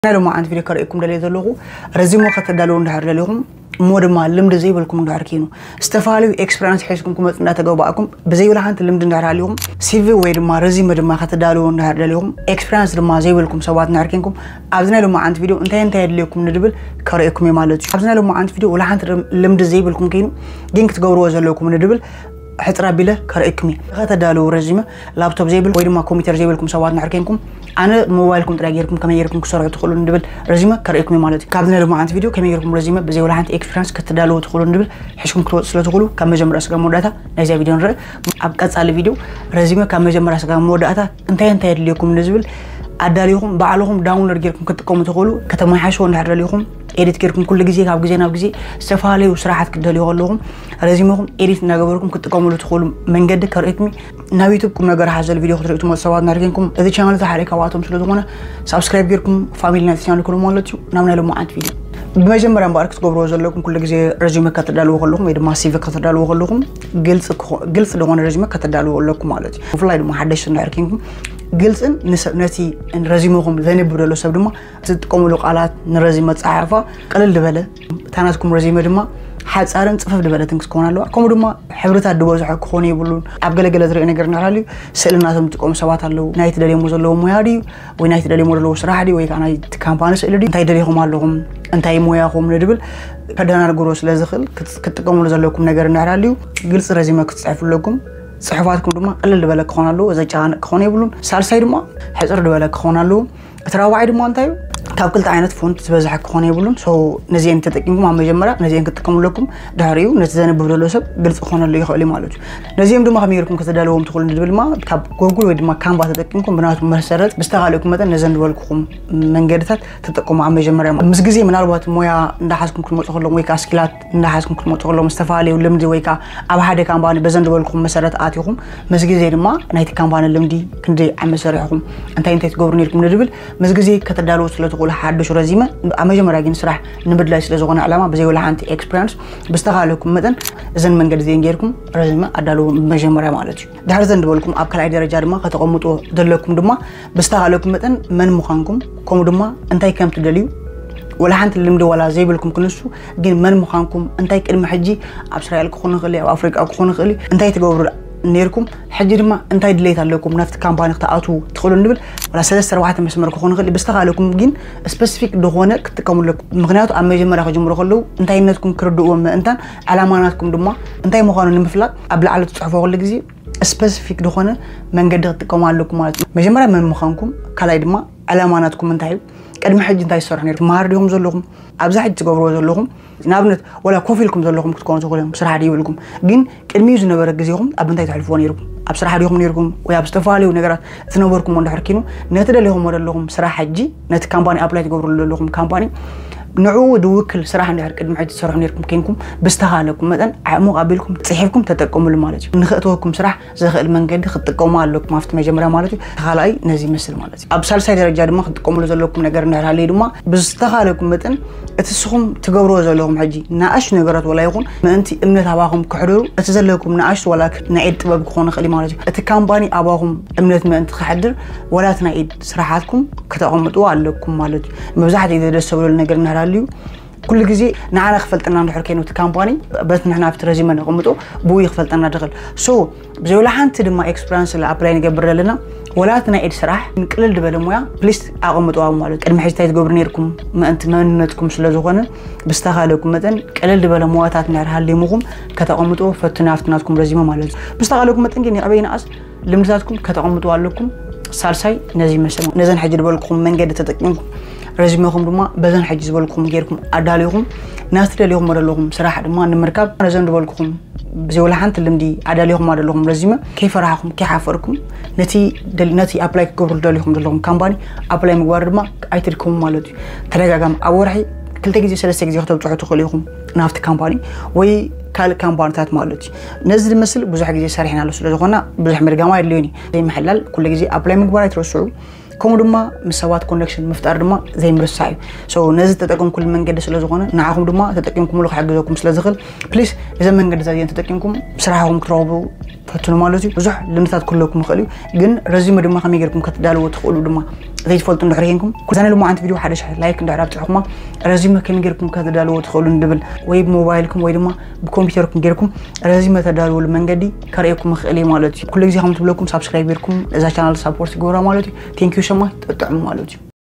ናይ ሎማዓንቲ ቪድዮ ከርእየኩም ደልየ ዘለኹ፣ ረዚሞ ከተዳልዉ እንድሕር ደሊኹም፣ እሞ ድማ ልምዲ ዘይብልኩም እንድሕር ኪኑ፣ ዝተፈላለዩ ኤክስፐሪንስ ሒዝኩም ክመጽእ እንዳተገባእኩም፣ ብዘይ ወላ ሓንቲ ልምዲ እንድሕር ሃልዩኹም፣ ሲቪ ወይ ድማ ረዚሞ ድማ ከተዳልዉ እንድሕር ደሊኹም፣ ኤክስፐሪንስ ድማ ዘይብልኩም ሰባት እንድሕር ኪንኩም፣ ኣብዚ ናይ ሎማዓንቲ ቪድዮ እንታይ እንታይ የድልየኩም ንድብል ከርእየኩም እየ ማለት እዩ። ኣብዚ ናይ ሎማዓንቲ ቪድዮ ወላ ሓንቲ ልምዲ ዘይብልኩም ኪኑ፣ ግን ክትገብርዎ ዘለኩም ንድብል ሕጽር ኣቢለ ከርእየኩም እየ። ከተዳልዉ ረዚሞ ላፕቶፕ ዘይብል ወይ ድማ ኮምፒውተር ዘይብልኩም ሰባት እንድሕር ኬንኩም፣ ኣነ ሞባይልኩም ጥራይ ጌርኩም ከመይ ጌርኩም ክሰርሑ ትኽእሉ ንድብል ረዚሞ ከርእየኩም እየ ማለት እዩ። ካብዚ ናይ ሎማዓንቲ ቪድዮ ከመይ ጌርኩም ረዚሞ ብዘይ ወላ ሓንቲ ኤክስፒሪንስ ከተዳልዉ ትኽእሉ ንድብል ሒዝኩም ክትወጽኡ ስለ ትኽእሉ፣ ካብ መጀመርያ ስጋብ መወዳእታ ናይዛ ቪድዮ ንርኢ። ኣብ ቀጻሊ ቪድዮ ረዚሞ ካብ መጀመርያ ስጋብ መወዳእታ እንታይ እንታይ የድልየኩም ንዝብል ኣዳሊኹም ባዕልኹም ዳውንሎድ ጌርኩም ክትጥቀሙ ትኽእሉ። ከተመሓይሽዎ እንድሕር ደሊኹም ኤዲት ጌርኩም ኩሉ ግዜ ካብ ግዜ ናብ ግዜ ዝተፈላለዩ ስራሓት ክትደልዩ ከለኹም ረዚሞኹም ኤዲት እናገበርኩም ክትጥቀምሉ ትኽእሉ መንገዲ ከርእየኩም እዩ። ናብ ዩቱብ ቁም ነገር ሓዘል ቪድዮ ክትርእዩ ትመፁ ሰባት እንድሕር ኬንኩም፣ እዚ ቻናል እዚ ሓደ ካብኣቶም ስለ ዝኾነ ሳብስክራይብ ጌርኩም ፋሚሊ ናይቲ ቻናል ኩኑ ማለት እዩ። ናብ ናይ ሎማዓንቲ ቪድዮ ብመጀመርያ እምበኣር ክትገብርዎ ዘለኩም ኩሉ ግዜ ረዚሞ ከተዳልዉ ከለኹም ወይ ድማ ሲቪ ከተዳልዉ ከለኹም ግልፂ ክኾ-፣ ግልፂ ዝኾነ ረዚሞ ከተዳልዉ ኣለኩም ማለት እዩ። ብፍላይ ድማ ሓደሽቲ እንድሕር ኬንኩም ግልፅን ንሰ-፣ ነቲ ረዚሞኹም ዘንብብ ዘሎ ሰብ ድማ ትጥቀምሉ ቃላት ንረዚሞ ኣጸሓሕፋ ቅልል ዝበለ፣ እታ ናትኩም ረዚሞ ድማ ሓጻርን ጽፍፍ ዝበለትን ክትከውን ኣለዋ። ከምኡ ድማ ሕብርታት ዝበዝሖ ክኾኑ የብሉን። ኣብ ገለገለ ዝረአ ነገር እንድሕር ሃልዩ ስእሊ ናቶም ዝጥቀሙ ሰባት ኣለዉ። ናይ ትደልየሞ ዘለዉ ሞያ ድዩ ወይ ናይ ትደልየሞ ዘለዉ ስራሕ ድዩ ወይ ከዓ ናይ እቲ ካምፓኒ ስእሊ ድዩ፣ እንታይ ደሊኹም ኣለኹም፣ እንታይ ሞያኹም ንድብል ከደናግሮ ስለ ዝኽእል ክት-፣ ክትጥቀምሉ ዘለኩም ነገር እንድሕር ሃልዩ ግልጺ ረዚሞ ክትጽሕፉ ኣለኩም። ጽሑፋትኩም ድማ ቅልል ዝበለ ክኾን ኣለዎ፣ ዘጨናንቕ ክኾን የብሉን። ሳልሳይ ድማ ሕጽር ዝበለ ክኾን ኣለዎ። እቲ ራብዓይ ድማ እንታይ እዩ? ካብ ክልተ ዓይነት ፎንት ዝበዝሐ ክኾን የብሉን። So ነዚአን ተጠቂምኩም ኣብ መጀመርያ ነዚአን ክትጥቀሙ ኣለኩም። ድሕሪኡ ነቲ ዘንብብ ዘሎ ሰብ ግልፂ ክኾነሉ ይኽእል እዩ ማለት እዩ። ነዚኦም ድማ ከመይ ጌርኩም ከተዳልዎም ትኽእሉ ንድብል ድማ ካብ ጎጉል ወይ ድማ ካንቫ ተጠቂምኩም ብናቱ መሰረት ብዝተኻለኩም መጠን ነዘን ዝበልኩኹም መንገድታት ተጠቀሙ ኣብ መጀመርያ። ምስ ግዜ ምናልባት ሞያ እንዳሓዝኩም ክትመፁ ከለኹም ወይ ከዓ ስኪላት እንዳሓዝኩም ክትመፁ ከለኹም ዝተፈላለዩ ልምዲ ወይ ከዓ ኣብ ሓደ ካምፓኒ በዘን ዝበልኩኹም መሰረት ኣቲኹም ምስ ግዜ ድማ ናይቲ ካምፓኒ ልምዲ ክንደይ ዓመት ሰሪሕኹም እንታይ እንታይ ትገብሩ ነይርኩም ንድብል ምስ ግዜ ከተዳልዎ ስለ ትኽእሉ ሓድሽ ረዚመ ኣብ መጀመርያ ግን ስራሕ ንምድላይ ስለ ዝኾነ ዕላማ ብዘይ ወላ ሓንቲ ኤክስፒሪንስ ብዝተኻለኩም መጠን እዘን መንገዲ እዚአን ጌርኩም ረዚመ ኣዳልዉ መጀመርያ ማለት እዩ። ድሕሪ ዘን ዝበልኩም ኣብ ካልኣይ ደረጃ ድማ ከተቐምጡ ዘለኩም ድማ ብዝተኻለኩም መጠን መን ምዃንኩም ከምኡ ድማ እንታይ ከም ትደልዩ ወላ ሓንቲ ልምዲ ዋላ ዘይብልኩም ክንሱ ግን መን ምዃንኩም እንታይ ቅድሚ ሕጂ ኣብ እስራኤል ክኾን ይኽእል እዩ፣ ኣብ ኣፍሪቃ ክኾን ይኽእል እዩ፣ እንታይ ትገብሩ ነይርኩም ሕጂ ድማ እንታይ ድሌት ኣለኩም ናብቲ ካምፓኒ ክትኣትዉ ትኽእሉ ንብል ዋላ ሰለስተ ኣርባዕተ መስመር ክኾን ይኽእል እዩ። ብዝተኻለኩም ግን ስፐሲፊክ ዝኾነ ክትጥቀሙ ኣለኩም። ምኽንያቱ ኣብ መጀመርያ ክጅምሩ ከለዉ እንታይነትኩም ክርድእዎም ምእንታን ዕላማ ናትኩም ድማ እንታይ ምዃኑ ንምፍላጥ ኣብ ላዕሊ ትፅሕፎ ኩሉ ግዜ ስፐሲፊክ ዝኾነ መንገዲ ክትጥቀሙ ኣለኩም ማለት እዩ። መጀመርያ መን ምዃንኩም፣ ካልኣይ ድማ ዕላማ ናትኩም እንታይ እዩ፣ ቅድሚ ሕጂ እንታይ ትሰርሑ ነይርኩም፣ መሃር ዲኹም ዘለኹም፣ ኣብዛ ሕጂ ትገብርዎ ዘለኹም ንኣብነት ወላ ኮፍ ኢልኩም ዘለኹም ክትኮኑ ትኽእሉ እዮም፣ ስራሕ ድይብልኩም ግን ቅድሚኡ ዝነበረ ግዜኹም ኣብ ምንታይ ተሕልፍዎ ነይርኩም፣ ኣብ ስራሕ ዲኹም ነይርኩም ወይ ኣብ ዝተፈላለዩ ነገራት ዝነበርኩሞ እንድሕር ኪኑ ነቲ ደሊኹሞ ዘለኹም ስራሕ ሕጂ ነቲ ካምፓኒ ኣፕላይ ትገብርሉ ዘለኹም ካምፓኒ ንዕኡ ድውክል ስራሕ እንድሕር ቅድሚ ሕጂ ትሰርሑ ነይርኩም ኬንኩም ብዝተኻለኩም መጠን ዓዕሙቕ ኣቢልኩም ፅሒፍኩም ተጠቀሙሉ ማለት እዩ። ንኽእተወኩም ስራሕ ዘኽእል መንገዲ ክትጥቀሙ ኣለኩም ኣብቲ መጀመርያ ማለት እዩ። እቲ ካልኣይ ነዚ ይመስል ማለት እዩ። ኣብ ሳልሳይ ደረጃ ድማ ክትጥቀሙሉ ዘለኩም ነገር እንድሕር ሃለዩ ድማ ብዝተኻለኩም መጠን እቲ ንስኹም ትገብርዎ ዘለኹም ሕጂ ንኣሽቱ ነገራት ወላ ይኹን ምእንቲ እምነት ኣባኹም ክሕደሩ እቲ ዘለኩም ንኣሽቱ ዋላ ናይ ኢድ ጥበብ ክኾን ይኽእል እዩ ማለት እዩ። እቲ ካምፓኒ ኣባኹም እምነት ምእንቲ ክሕድር ዋላ እቲ ናይ ኢድ ስራሓትኩም ከተቐምጥዎ ኣለኩም ማለት እዩ። መብዛሕትኡ ግዜ ደስ ዘብለሉ ነገር እንድሕር ሃልዩ ኩሉ ግዜ ንዓና ክፈልጠና እንድሕር ኮይኑ እቲ ካምፓኒ በቲ ንሕና ኣብቲ ረዚመ ነቐምጦ ብኡ ይክፈልጠና ድኽእል። So ብዘይ ወላ ሓንቲ ድማ ኤክስፒሪንስ ስለ ኣፕላይ ንገብር ዘለና ወላ እቲ ናይ ኢድ ስራሕ ቅልል ዝበለ ሞያ ፕሊስ ኣቐምጥዋ ማለት ቅድሚ ሕጂ እንታይ ትገብሩ ነይርኩም ምእንቲ መንነትኩም ስለ ዝኾነ ብዝተኻለኩም መጠን ቅልል ዝበለ ሞያታት እንድሕር ሃሊሙኹም ከተቐምጥዎ ፈትኑ ኣብቲ ናትኩም ረዚመ ማለት እዩ። ብዝተኻለኩም መጠን ግን ይዕበይ ንኣስ ልምድታትኩም ከተቐምጥዋ ኣለኩም። ሳልሳይ ነዚ ይመስል ነዘን ሕጂ ዝበልኩኹም መንገዲ ተጠቂምኩም ረዚመኹም ድማ በዘን ሕጂ ዝበልኩኹም ጌርኩም ኣዳሊኹም ናቲ ደሊኹም ዘለኹም ስራሕ ድማ ንምርካብ ነዘን ዝበልኩኹም ብዘይ ወላ ሓንቲ ልምዲ ኣዳሊኹም ኣለኹም ረዚመ ከይፈራሕኹም ከይሓፈርኩም ነቲ ደል-፣ ነቲ ኣፕላይ ክገብሩ ደሊኹም ዘለኹም ካምፓኒ ኣፕላይ ምግባር ድማ ኣይትድከሙ ማለት እዩ። ተደጋጋሚ ኣብ ወርሒ ክልተ ግዜ ሰለስተ ግዜ ከተብፅሑ ትኽእሉ ኢኹም ናብቲ ካምፓኒ ወይ ካልእ ካምፓኒታት ማለት እዩ። ነዚ ዝመስል ብዙሕ ግዜ ሰሪሕናሉ ስለ ዝኾና ብዙሕ ምድጋም ኣየድልዮን እዩ። ዘይምሕላል ኩሉ ግዜ ኣፕላይ ምግባር ኣይትረስዑ። ከምኡ ድማ ምስ ሰባት ኮኔክሽን ምፍጣር ድማ ዘይምርሳዕ እዩ። So ነዚ ተጠቀምኩሉ መንገዲ ስለ ዝኾነ ንዓኹም ድማ ተጠቂምኩምሉ ክሕግዘኩም ስለ ዝኽእል ፕሊስ እዘን መንገድታት እዚአን ተጠቂምኩም ስራሕኹም ክትረኽቡ ፈትኑ ማለት እዩ። ብዙሕ ልምድታት ክህልወኩም ይኽእል እዩ፣ ግን ረዚመ ድማ ከመይ ጌርኩም ከተዳልዎ ትኽእሉ ድማ ዘይትፈልጡ እንድሕር ኮይንኩም፣ ኩዛነ ሎማዓንቲ ቪድዮ ሓደ ሽሕ ላይክ እንድሕር ኣብፅሕኩማ፣ ረዚመ ከመይ ጌርኩም ከተዳልዎ ትኽእሉ እንድብል፣ ወይ ብሞባይልኩም ወይ ድማ ብኮምፒውተርኩም ጌርኩም ረዚመ ተዳልወሉ መንገዲ ከርእየኩም እኽእል እየ ማለት እዩ። ኩሉ ግዜ ከም ትብለኩም ሳብስክራይብ ጌርኩም እዛ ቻናል ሳፖርት ግበራ ማለት እዩ። ቴንኪዩ ሸማ፣ ጥዕሙ ማለት እዩ።